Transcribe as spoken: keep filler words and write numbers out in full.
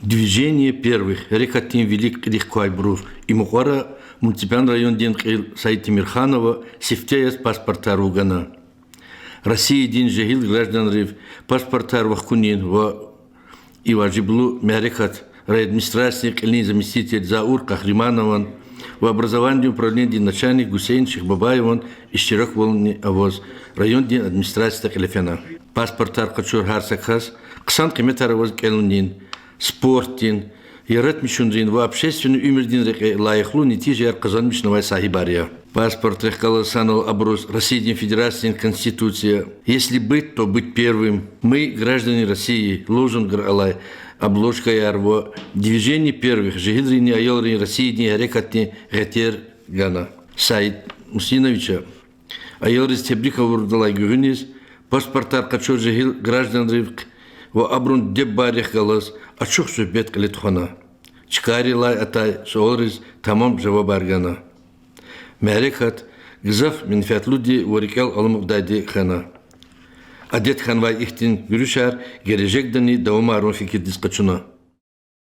Движение первых, гьерекатдин вилик кьилихъ квайбурув. И мукьвара муниципальный райондин кьил Саид Темирханова сифте яз паспортар вугана. Россиядин жегьил гражданрив паспортар вахкунин ва и важиблу мярекат райадминистрациядин кьилин заместитель Заур Къагьриманован ва образованидин управленидин начальник Гусейн Шихбабаеван иштираквални аваз райондин администрацияда кьиле фена. Паспортар къачур гьар са кас хъсан къиметар аваз кӀелунин, спортдин, яратмишунрин ва общественный уьмуьрдин рекье лайихлу нетижаяр къазанмишнавай сагьибар я. Паспортрихъ галаз санал абуруз Россиядин Федерациядин Конституция, Если быть, то быть первым, Мы граждане России лозунгар алай обложкаяр ва Движение первых, жегьилринни аялрин Россиядин гьерекатдин гъетер гана. Саид Мусиновича аялриз тебрик авурдалай гуьгъуьниз паспортар къачур жегьил гражданрихъ ва абурун диде-бубайрихъ галаз ачух суьгьбет кьиле тухвана. Чкайрилай атай суалриз тамам жавабар гана. Мярекат гзаф менфятлуди ва рикӀел аламукьдайди хьана. Адет хьанвай ихьтин гуьруьшар гележегдани давамарун фикирдиз къачуна.